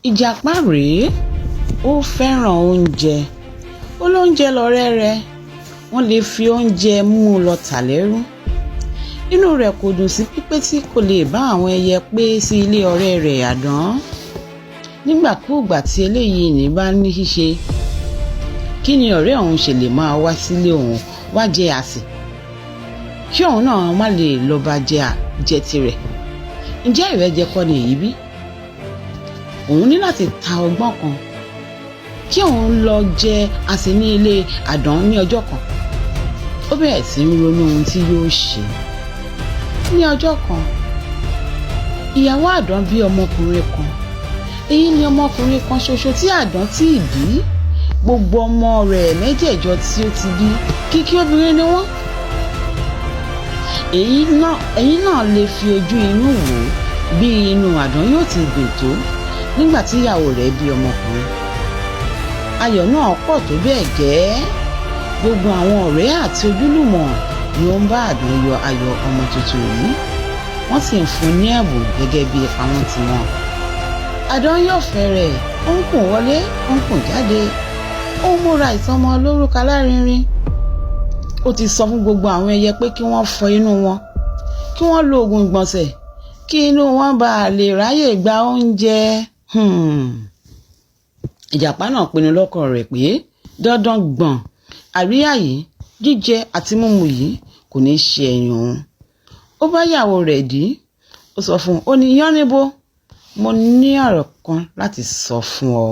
Ìjàpá rèé, ó fẹ́ràn oúnjẹ. Ó lóúnjẹ lọ̀rẹ́ rẹ̀. Wọ́n lè fi oúnjẹ mú un lọ tà lẹ́rú. Inú rẹ̀ kò dùn sí pípé tí kò lè bá àwọn ẹyẹ pé sí ilé ọ̀rẹ́ rẹ̀ àdán. Nígbàkúùgbà tí eléyìí ní bá ní ṣíṣe, kí ni ọ̀rẹ́ òun ṣe lè máa wá sílé òun wá jẹ àsè, kí òun náà má lè lọ bá jẹ tirẹ̀? Ǹjẹ́ ìrẹ́jẹ kọ́ ni èyí bí? Òun ní láti ta ọgbọ́n kan kí òun lọ jẹ àsè ní ilé àdán ní ọjọ́ kan. Ó bẹ̀rẹ̀ sí í ronú ohun tí yóò ṣe. Ní ọjọ́ kan, ìyàwó àdán bí ọmọkùnrin kan. Èyí ni ọmọkùnrin kan ṣoṣo tí àdán tí ì bí. Gbogbo ọmọ rẹ̀ mẹ́jẹ̀ẹ̀jọ tí ó ti bí, kìkì obìnrin ni wọ́n. Ẹ̀yin náà lè fi ojú inú wò ó bí inú àdán yóò ti dùn tó nígbà tí ìyàwó rẹ̀ bí ọmọkùnrin. Ayọ̀ náà pọ̀ tó bẹ́ẹ̀ gẹ́. Gbogbo àwọn ọ̀rẹ́ àti ojúlùmọ̀ ni ó ń bá àdán yọ ayọ̀ ọmọ tuntun yìí. Wọ́n sì ń fún un ní ẹ̀bùn gẹ́gẹ́ bí ipa wọn ti wọn. Àdán yọ̀ fẹ̀rẹ̀, ó ń kùn wọlé, ó ń kùn jáde, ó ń múra ìsọmọ lórúkọ alárinrin. Ó ti sọ fún gbogbo àwọn ẹyẹ pé kí wọ́n fọ inú wọn, kí wọ́n lo oògùn ìgbọ̀nsẹ̀, kí inú wọn bá lè ráyè gba oúnjẹ. Ìjàpá náà pinnu lọ́kàn rẹ̀ pé dandan gbọ̀n, àríyá yìí, jíjẹ àti mímu yìí kò ní ṣe ẹ̀yìn òun. Ó bá ìyàwó rẹ̀ dí, ó sọ fún un, ó ní, "Yánníbo, mo ní ọ̀rọ̀ kan láti sọ fún ọ."